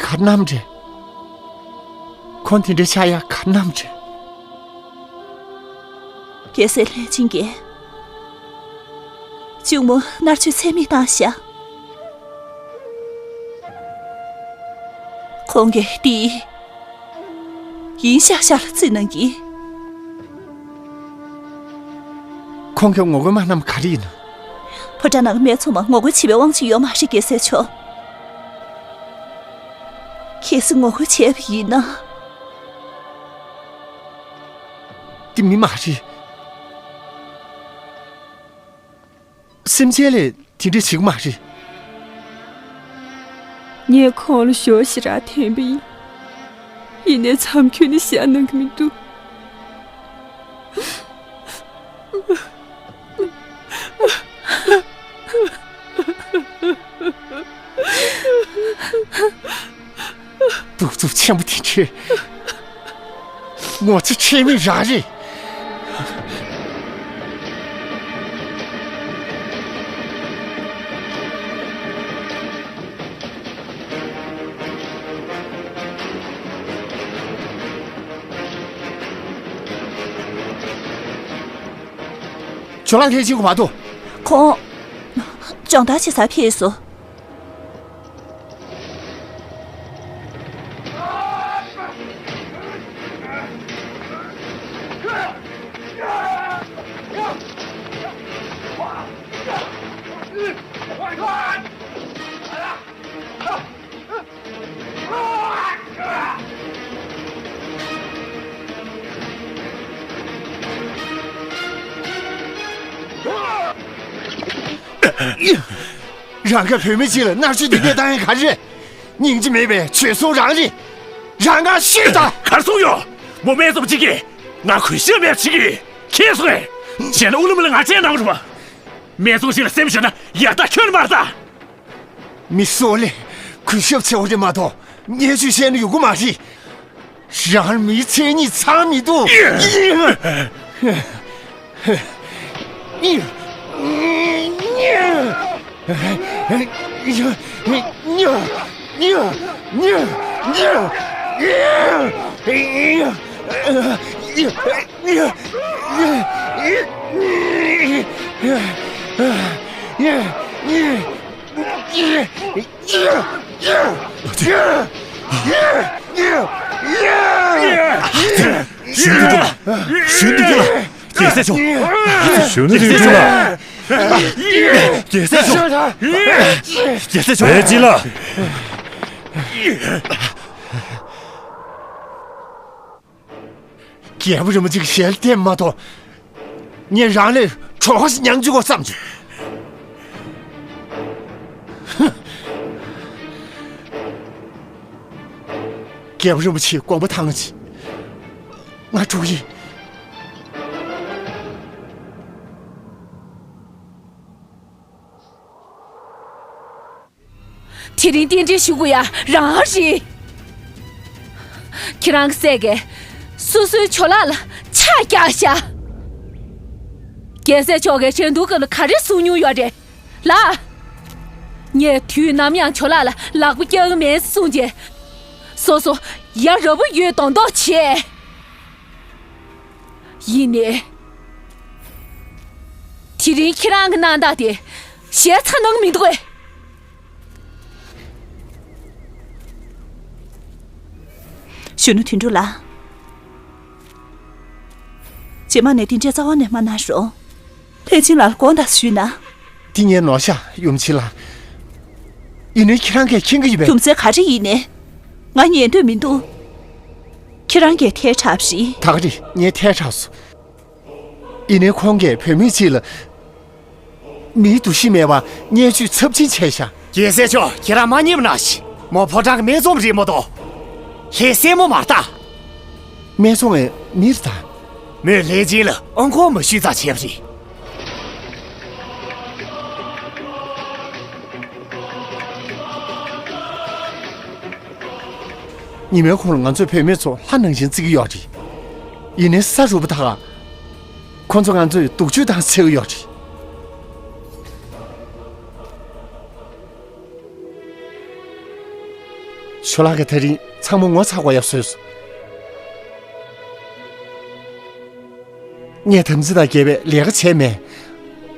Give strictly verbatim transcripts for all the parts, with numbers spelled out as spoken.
ག་རེ་གནང་བ་རེད། ཁོང་དེ་འདྲའི་ཆགས་ཡག་ག་རེ་གནང་བ་རེད། རྒྱལ་སྲས་ལྷས་བྱིན་གྱིས་གཅུང་མོ་མནར་གཅོད་ཚད་མེད་བཏང་བཞག་ཁོང་གིས་དེ་ཡིན་ཤག་ཤག་ལ་བརྩིས་གནང་གི། ཁོང་གིས་ངོ་རྒོལ་མ་གནང་བ་ག་རེ་ཡིན་ནམ། ཕོ་བྲང་ནང་སྨད་འཚོང་མ་ངོ་རྒོལ་བྱེད་པའི་དབང་ཆ་ཡོད་མ་རེད། རྒྱལ་སྲས་མཆོག་གལ་སྲིད་ངོ་རྒོལ་བྱས་པ་ཡིན་ན། དེ་མི་མ་རེད། སེམས་ཅན་ལ་དེ་འདྲ་བྱེད་ཀྱི་མ་རེད། ངས་ཁོང་ལ་ཞོ་ཞེ་དྲག་འཐེན་པ་ཡིན། ཡིན་ནའི་མཚམས་ཁྱོན་ནས་བཞག་གནང་གི་མི་འདུག་གདུག་རྩུབ་ཆེན་པོ་དེ་འདྲའི་ངོ་ཚ་ཁྲེལ་མེད་རང་རེད། ཇོ་ལགས་ལྷས་བྱིན་གྱི་བར་དུ། ཁོང་སྦྱོང་བརྡར་བྱེད་སར་ཕེབས་སོང་། རང་གི་བུད་མེད་ཅིག་ལ་མནར་གཅོད་འདི་འདྲ་བཏང་ཡག་ག་རེ་རེད། སྙིང་རྗེ་མེད་པའི་བྱོལ་སོང་རང་རེད། རང་ང་ཤོད་དང་། གར་སོང་ཡོད། མོ་སྨད་འཚོང་ཅིག་གིས་ང་གུས་ཞབས་མེད་པ་བྱེད་ཀྱི། ཁྱེད་སོང་ངས། གཞན་ལ་དབུ་ལམ་ལ་ང་བཅད་གནང་རོགས། སྨད་འཚོང་ཞིག་ལ་སེམས་ཤོར་ན་ཡག་ཐག་ཁྱོན་མ་རེད་ད། མི་སོགས་ལས་གུས་ཞབས་ཆེ་བ་རེད་མ་གཏོགས་བརྙས་བཅོས་བཤད་ན་ཡོང་གི་མ་རེད། རང་མིའི་མཚན་ཉིད་ཚང་མི་འདུག་གཞོན་ནུ་དོན་གྲུབ་ལགས། གཞོན་ནུ་དོན་གྲུབ་ལགས། རྒྱལ་སྲས་མཆོག་རྒྱལ་སྲས་མཆོག་རྒྱལ་སྲས་མཆོག་རྒྱལ་སྲས་མཆོག་ལྷས་བྱིན་ལགས། རྒྱལ་པོ་རིན་པོ་ཆེ་གི་ཞལ་བསྟན་མ་གཏོགས། ངས་རང་ལ་གྲོགས་ཤིག་མྱངས་བཅུག་གོ་བསམ་བྱུང་། ཧུམ། རྒྱལ་པོ་རིན་པོ་ཆེའི་དགོངས་པ་དྭངས་ཅིག་ང་འགྲོ་གི་ཡིན། དེ་རིང་རྟེན་འབྲེལ་ཞུ་དགོས་ཡ་རང་རེད། ཁྱེད་རང་གི་སྲས་ཀྱིས་སོ་སོའི་ཇོ་ལགས་ལ་ཕྱག་བརྐྱངས་ཤག་རྒྱལ་སྲས་མཆོག་གིས་རེ་འདུན་སྐབས་ལ་ག་རེ་གསུང་མྱོང་ཡོད་རེད་ལགས། ངས་དུས་ནམ་ཡང་ཇོ་ལགས་ལ་ལག་པ་བཀྱག་གི་མེད་གསུངས་རྗེས། སོ་སོ་ཡ་རབས་པོ་ཡོད་མདོག་མདོག་བྱས། ཡིན་ནའི། དེ་རིང་ཁྱེད་རང་གི་གནང་སྟངས་དེ་ཞལ་ཚ་ནང་མི་འདུག་གས། གཞོན་ནུ་དོན་གྲུབ་ལགས། རྗེས་མ་ནས་འདི་འདྲའི་རྩ་བ་ནས་མ་གནང་རོགས། ལྷས་བྱིན་ལགས་ལ་དགོངས་དག་ཞུས་ན། འདི་ངའི་ནོར་ཤག་ཡུམ་ཆེན་ལགས། ཡིན་ནའི་ཁྱེད་རང་གིས་མཁྱེན་གྱི་ཡོད་པས། རྒྱུ་མཚན་ག་རེ་ཡིན་ནའི། ང་ཉན་འདོད་མི་འདུག་ཁྱེད་རང་གིས་ཐལ་དྲགས་པ་རེད། ད་ག་རེད། ངས་ཐལ་དྲགས་སོང་། ཡིན་ནའི་ཁོང་གིས་བུད་མེད་ཅིག་ལ་མིའི་འདུ་ཤེས་མེད་པར་བརྙས་བཅོས་ཚབས་ཆེན་བྱས་ཤག་རྒྱལ་སྲས་མཆོག་ཁྱེད་རང་མ་ཉེས་པ་གནང་ཞིག་མོ་ཕོ་བྲང་གི་སྨད་འཚོང་རེད་མ་གཏོགས། ལྷའི་སྲས་མོ་མ་རེད་ད། སྨད་འཚོང་བའི་མི་རེད་ད། མོས་ལྷས་བྱིན་ལ་ཨང་གོང་མ་ཞུས་ཙང་བྱས་པ་རེད། ཉི་མའི་གུང་ལ་ང་ཚོའི་བུད་མེད་ཚོ་ལྷ་ནང་བཞིན་བརྩི་གི་ཡོད་རེད། ཡིན་ནའི་ས་རུབ་པ་དག་ཁོ་ཚོ་ང་ཚོས་སྡུག་སྤྱོད་བཏང་བརྩི་གི་ཡོད་རེད། ཇོ་ལགས་ཀྱིས་ད་རིང་ཚང་མ་ངོ་ཚ་དགོས་ཡ་བཟོས་སོང་། ངས་དམ་ཚིག་དང་འགལ་བའི་ལས་ཀ་བྱས་མེད།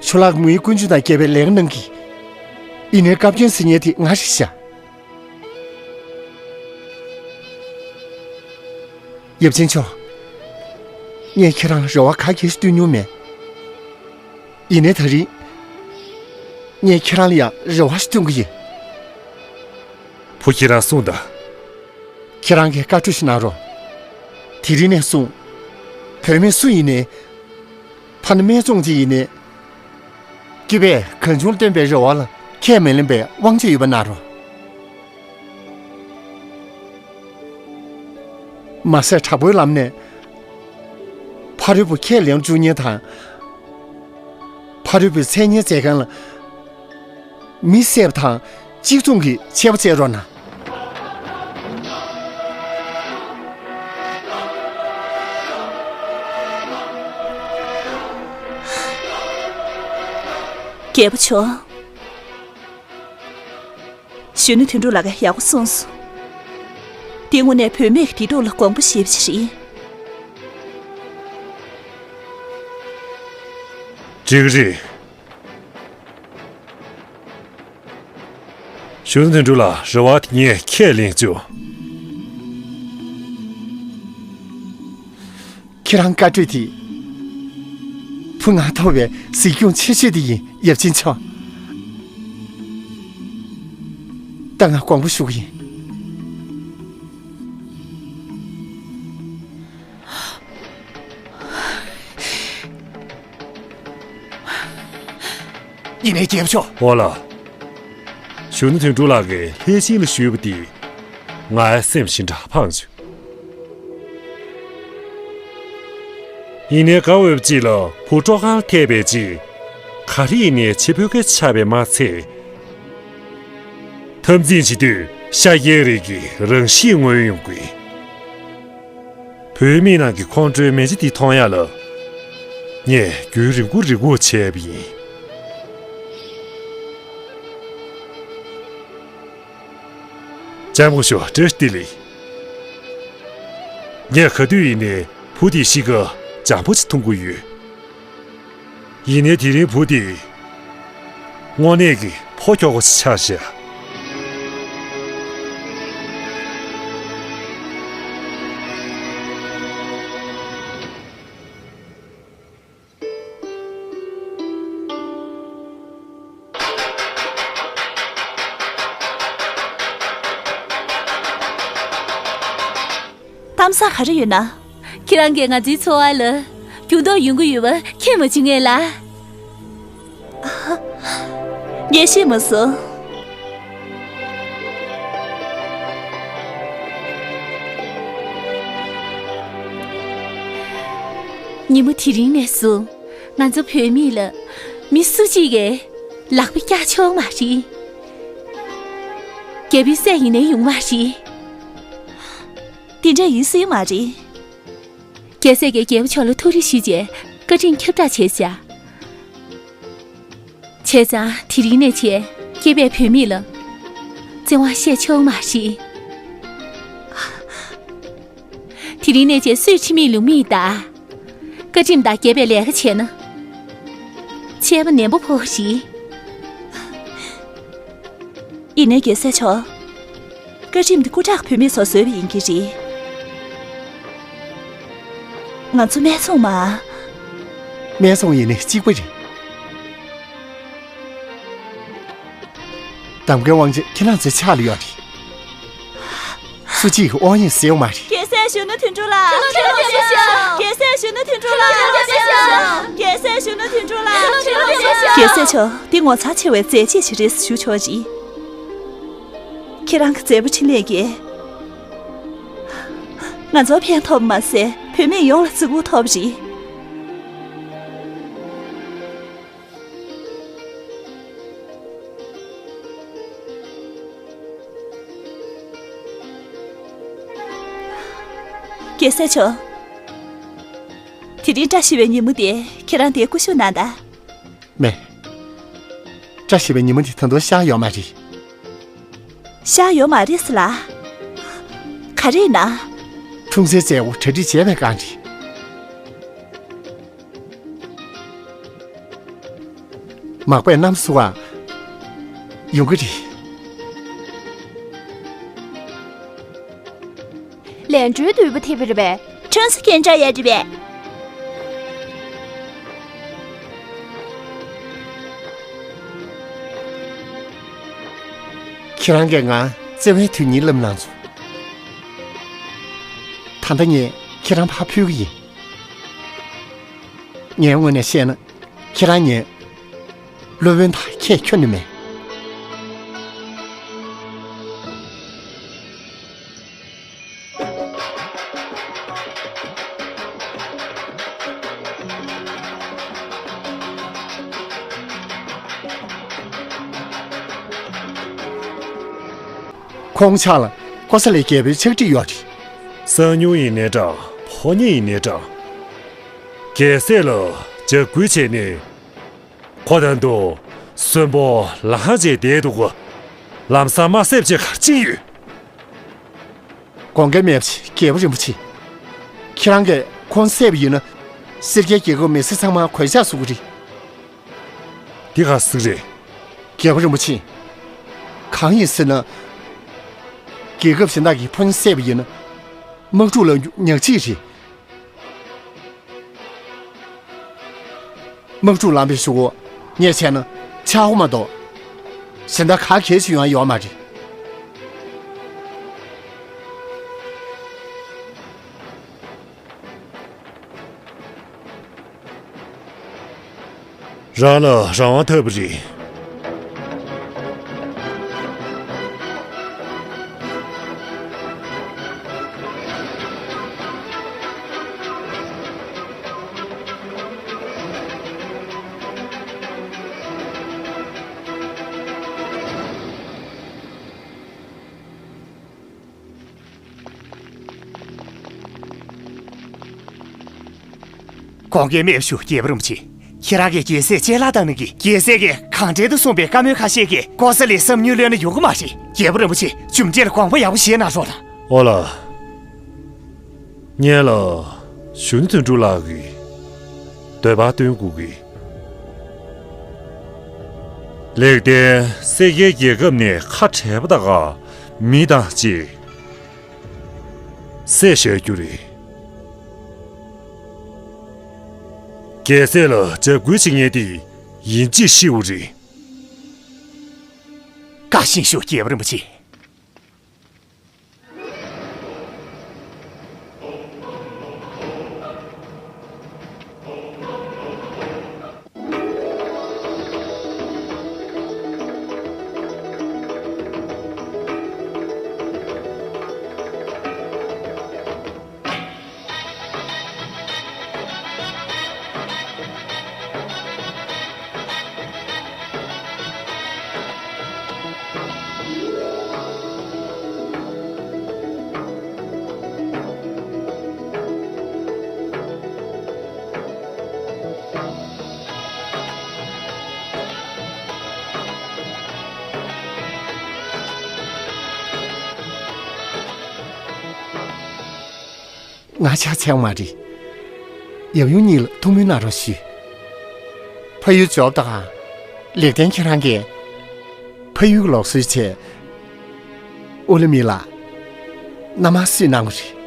ཇོ་ལགས་ཀྱི་མི་ཡུལ་ཀུན་སྤྱོད་དང་འགལ་བའི་ལས་ཀ་གནང་གི། ཡིན་ནའི་བཀའ་བཀྱོན་ཟེར་མཁན་དེ་ང་རེད་ཤག། ཡབ་ཆེན་མཆོག། ངས་ཁྱེད་རང་ལ་རེ་བ་ག་གེ་ཞིག་བཏོན་མྱོང་མེད། ཡིན་ནའི་ད་རིང་། ངས་ཁྱེད་རང་ལ་ཡང་རེ་བ་ཞིག་བཏོན་གི་ཡིན། བུ། ཁྱེད་རང་གསུངས་དང་། ཁྱེད་རང་གིས་བཀའ་གྲོས་ཤིག་གནང་རོགས། དེ་རིང་ནས་བཟུང་། བུད་མེད་སུ་ཡིན་ནའི། ཕ་ནི་སྨད་འཚོང་ཅིག་ཡིན་ནའི། སྐྱེས་པས་གང་བྱུང་བཏོན་པའི་རེ་བ་ལ་ཁས་མི་ལེན་པའི་དབང་ཆ་ཡོད་པ་གནང་རོགས། མ་ཟད་དྲག་པོའི་ལམ་ནས་ཕ་རོལ་པོ་ཁས་ལེན་བཅུག་མཁན་དང་། ཕ་རོལ་པོའི་མཚན་སྙན་བཙལ་མཁན་ལ་མི་བསད་པ་དང་གཅིག་མཚུངས་ཀྱི་ཆད་པ་བཅད་རོགས་གནང་། རྒྱལ་པོ་མཆོག། གཞོན་ནུ་དོན་གྲུབ་ལགས་ཀྱིས་ཡག་པོ་གསུངས་སོང་། འདི་དངོས་གནས་བུད་མེད་ཀྱི་བདེ་སྡུག་ལ་དགོངས་པ་བཞེས་པ་ཞིག་རེད། འགྲིག་རེད། གཞོན་ནུ་དོན་གྲུབ་ལགས། རེ་བ་དེ་ངས་ཁས་ལེན་བཅུག། ཁྱེད་རང་བཀའ་གྲོས་དེ། བུ་ང་ཐོབ་པའི་གཟིགས་སྐྱོང་ཆེ་ཤོས་དེ་ཡིན། ཡབ་ཆེན་མཆོག། ད་ང་དགོངས་པ་ཞུ་གི་ཡིན། ཡིན་ནའི་རྒྱལ་པོ་མཆོག། འོ་ལགས། གཞོན་ནུ་དོན་གྲུབ་ལགས་ཀྱིས་ལྷས་བྱིན་ལ་ཞུས་པ་དེ་ངའི་སེམས་ཞེ་དྲག་ཕངས་བྱུང་། ཡིན་ནའི་དགའ་འོས་པ་ཅིག་ལ་བུ་སྤྲོ་ཁང་ལ་ཐེབས་པའི་རྗེས། ག་རེ་ཡིན་ནའི་བྱེད་ཕོད་མཁན་ཆགས་པས་མ་ཚད། འཐབ་འཛིང་བྱེད་དུས་ཤ་རྒྱགས་རིགས་ཀྱི་རང་གཤིས་མངོན་ཡོང་གི། བུད་མེད་རྣམས་ཀྱི་ཁོང་ཁྲོའི་མེ་ལྕེ་འདི་མཐོང་ཡག་ལ། ངས་རྒྱུན་རིང་པོ་རེ་སྒུག་བྱས་པ་ཡིན། ལྕམ་སྐུ་ཞབས་བཀྲ་ཤིས་བདེ་ལེགས། ངས་ག་དུས་ཡིན་ནའི་བུ་དེའི་གཤིས་ཀ་འཇམ་པོ་ཅིག་མཐོང་གི་ཡོད། ཡིན་ནའི་དེ་རིང་བུ་དེ་དངོས་གནས་ཀྱི་ཕོ་ཁྱོ་ག་ཅིག་ཆགས་ཤག། གཏམ་བཟང་ག་རེ་ཡོད་ན། ཁྱེད་རང་གིས་ང་ཚོའི་འཚོ་བ་ལ་འགྱུར་ལྡོག་ཡོང་གི་ཡོད་པ་མཁྱེན་མ་བྱུང་ངས་ལ། ངས་ཤེས་མ་སོང་། ཉིན་མོ་དེ་རིང་ནས་བཟུང་ང་ཚོ་བུད་མེད་ལ་མི་སུ་གཅིག་གིས་ལག་པ་བཀྱག་ཆོག་མ་རེད། རྒྱལ་པོའི་སྲས་ཡིན་ནའི་ཡོང་མ་རེད། དེ་འདྲ་ཡིན་སྲིད་མ་རེད། རྒྱལ་སྲས་ཀྱིས་རྒྱལ་པོ་མཆོག་ལ་ཐུགས་རེ་ཞུས་རྗེས་བཀའ་ཁྲིམས་ཁྱབ་བསྒྲགས་བྱས་ཤག། བྱས་ཙང་དེ་རིང་ནས་བྱས་སྐྱེས་པའི་བུད་མེད་ལ་བཙན་དབང་བཤད་ཆོག་མ་རེད། དེ་རིང་ནས་བྱས་སུས་ཁྲིམས་མེད་ལུགས་མེད་ལྟར་བཀའ་ཁྲིམས་དང་འགལ་བའི་ལས་ཀ་བྱས་ན་ཆད་པ་ནན་པོ་ཕོག་རེད། ཡིན་ནའི་རྒྱལ་སྲས་མཆོག། བཀའ་ཁྲིམས་འདི་སྐུ་དྲག་བུད་མེད་ཚོར་བཟོས་པ་ཡིན་གྱི་རེད། ང་ཚོ་སྨད་འཚོང་མ། སྨད་འཚོང་ཡིན་ནའི་གཅིག་པ་རེད། གདམ་ཀའི་དབང་ཆ་ཁྱེད་རང་ཚོའི་ཕྱག་ལ་ཡོད་རེད། སུ་གཅིག་གིས་དབང་ཡོད་ཟེར་ཡོད་མ་རེད། རྒྱལ་སྲས་གཞོན་ནུ་དོན་གྲུབ་ལགས། རྒྱལ་སྲས་གཞོན་ནུ་དོན་གྲུབ་ལགས། རྒྱལ་སྲས་གཞོན་ནུ་དོན་གྲུབ་ལགས། རྒྱལ་སྲས་མཆོག། འདི་ངོ་མཚར་ཆེ་བའི་མཛད་རྗེས་ཤིག་རེད་ཞུ་ཆོག་ཅིག། ཁྱེད་རང་གི་མཛད་པ་འཕྲིན་ལས་ཀྱིས་ང་ཚོར་ཕན་ཐོགས་པ་མ་ཟད་བུད་མེད་ཡོངས་ལ་བརྩི་བཀུར་ཐོབ་པ་རེད། རྒྱལ་སྲས་མཆོག། དེ་རིང་བཀྲ་ཤིས་པའི་ཉིན་མོ་དེ་ཁྱེད་རང་འདིར་སྐུ་བཞུགས་གནང་དང་། མེད། བཀྲ་ཤིས་པའི་ཉིན་མོ་འདི་ད་དུང་ཤར་ཡོད་མ་རེད། ཤར་ཡོད་མ་རེད་ཟེར་ལ། ག་རེ་ཡིན་ན། འཁྲུངས་ཚེས་མཛད་སྒོ་གྲ་སྒྲིག་བྱས་པའི་སྒང་རེད། མག་པས་གནམ་བསུ་བ་ཡོང་གི་རེད། ལན་གྲོའི་དུས་པ་ཐེབས་པ་རེད་པས། ཁྲང་སི་ཁན་ཅ་ཡ་རེད་པས། ཁྱེད་རང་གིས་ང་བརྩེ་བའི་དོན་སྙིང་བསླབས་གནང་སོང་། ད་ལྟ་ངས་ཁྱེད་རང་ཕར་ཕུལ་གྱི་ཡིན། ངའི་ངོས་ནས་བཤད་ན། ཁྱེད་རང་ཉིད་སློབ་དཔོན་དང་ཁྱད་ཁྱོན་ནས་མེད། ཁོང་ཅག་ལ་ཀོ་ས་ལའི་རྒྱལ་པོའི་ཕྱག་བྲིས་ཡོད་རེད། གསང་ཉུལ་ཡིན་ནའི་འདྲ། ཕོ་ཉ་ཡིན་ནའི་འདྲ། རྒྱལ་སྲས་ལ་འཇབ་རྒོལ་བྱས་ནས། ཁོ་དང་དུ་གསོན་པོ་ལ་ཧང་བྱས་བསྡད་འདུག་གོ། ལམ་སང་མ་བསད་ཅེས་ག་རེ་བྱེད་ཀྱི་ཡོད། དགོངས་འགལ་མེད་པ་བྱེད། རྒྱལ་པོ་རིན་པོ་ཆེ། ཁྱེད་རང་གིས་ཁོང་བསད་པ་ཡིན་ན། སེར་སྐྱའི་རྒྱལ་ཁབ་མི་སེར་ཚང་མ་གོད་ཆག་བཟོ་གི་རེད། འདི་ག་ཟིག་རེད། རྒྱལ་པོ་རིན་པོ་ཆེ། གང་ཡིན་ཟེར་ན། རྒྱལ་ཁབ་གཞན་དག་གིས་ཕོ་ཉ་བསད་པ་ཡིན་ན། དམག་འཁྲུག་ལ་ཉག་གཅིག་རེད། དམག་འཁྲུག་ལངས་པའི་གཞུག་གུ་ངས་བྱས་ན་ཆག་སྒོ་མ་གཏོགས་གཞན་དག་ག་གེ་ཞིག་ཡོང་ཡ་ཡོད་མ་རེད། རང་ལ་རང་དབང་ཐོབ་པ་རེད། དགོངས་འགལ་མེད་ཞུ། རྒྱལ་པོ་རིན་པོ་ཆེ། ཁྱེད་རང་གིས་རྒྱལ་སྲས་གཅེས་ལ་བཏང་ནི་གི། རྒྱལ་སྲས་ཀྱིས་གང་འདྲེན་དུ་གསུངས་པའི་བཀའ་མོལ་ཁ་ཤས་ཀྱིས་ཀོ་ས་ལའི་བསམ་མྱོང་ལོན་ན་ཡོང་གི་མ་རེད། རྒྱལ་པོ་རིན་པོ་ཆེ། རྒྱུ་འབྲས་ལ་དགོངས་པ་ཡག་པོ་བཞེས་གནང་རོགས་གནང་། ཨོ་ལ། ངས་ལ་གཞོན་ནུ་དོན་གྲུབ་ལགས་ཀྱི་འདོད་པ་སྟོན་དགོས་ཀྱི། ལེགས་ལྡན་སེར་སྐྱའི་རྒྱལ་ཁབ་ནས་ཁ་བྲལ་བ་དག་ག་མི་དང་བཅས་བསད་བཞག་རྒྱུ་རེད། རྒྱལ་སྲས་ལ་འཇབ་རྒོལ་བྱེད་མཁན་དེ་ཡིན་གཅིག་ཤེས་དགོས་རེད། བཀའ་བཞིན་ཞུ། རྒྱལ་པོ་རིན་པོ་ཆེ། ང་ཕྱག་འཚལ་བ་མ་རེད། ཡབ་ཡུམ་གཉིས་ལ་ཐུགས་སྨོན་གནང་རོགས་ཞུ། ཕ་ཡུལ་འབྱོར་དང་། ལེགས་ལྡན་ཁྱེད་རང་གིས་ཕ་ཡུལ་གྱི་ལུགས་སྲོལ་ཆེད། ཨོ་ལི་མི་ལ་མནའ་མ་བསུས་གནང་བ་རེད།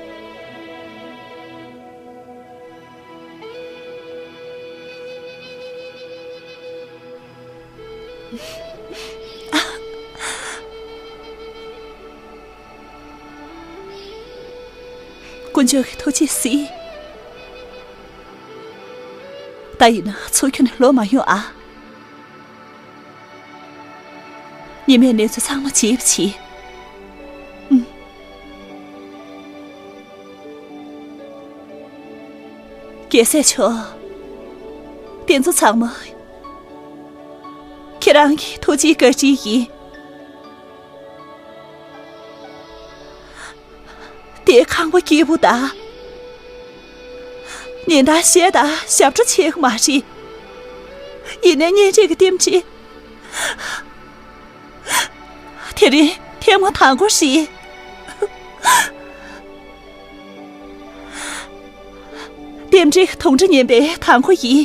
དཀོན་མཆོག་གི་ཐུགས་རྗེས་གཟིགས། ད་ཡིན་ན་ཚུར་ཁྱོན་ནས་ལོག་མ་ཡོང་ཨ། ཉི་མས་གནས་ཚུལ་ཚང་མ་བརྗེད་པ་བྱེད། ཨུམ། རྒྱལ་སྲས་མཆོག། དེ་ཚོ་ཚང་མ་ཁྱེད་རང་གི་ཐུགས་རྗེའི་བཀའ་དྲིན་ཡིན། དེའི་ཁང་པ་སྐྱིད་པོ་དང་། ཉིན་ལྟར་གཞས་དང་ཞབས་བྲོ་བྱེད་ཀྱི་མ་རེད། ཡིན་ནའི་གཉེན་སྒྲིག་གི་རྟེན་འབྲེལ། དེ་རིང་ཐེངས་མ་དང་པོ་རེད། རྟེན་འབྲེལ་གྱི་དོང་ཁྲི་ཉན་པའི་དང་པོ་ཡིན།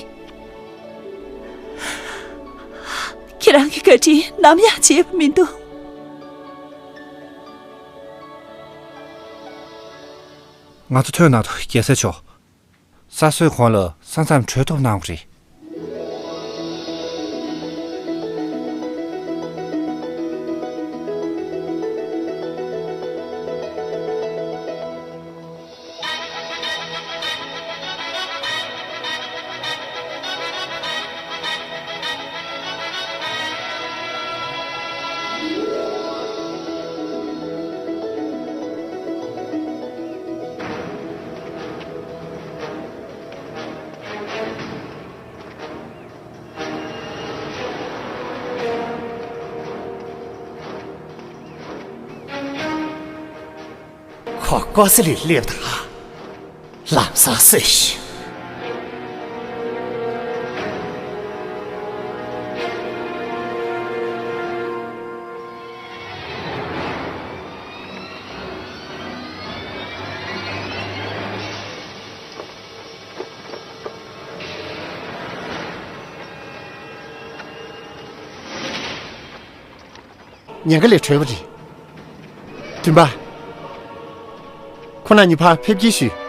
ཁྱེད་རང་གི་བཀའ་དྲིན་ནམ་ཡང་བརྗེད་པ་མི་འདུག་ང་ཚོ་ཐོན་ནང་དུ་རྒྱལ་སྲས་མཆོག་ས་སྲོས་གོང་ལ་ས་མཚམས་གྲོལ་ཐབས་གནང་བ་རེད། ཁོ་ཀོ་ཙི་ལི་སླེབས་དང་། ལམ་སང་གསོད་ཤིག་ཉེན་ཁ་ལས་གྲོལ་བ་རེད། བདུན་པ། ཁོ་རྣམ་གཉིས་ཕར་ཕེབས་སྐྱེལ་ཞུས།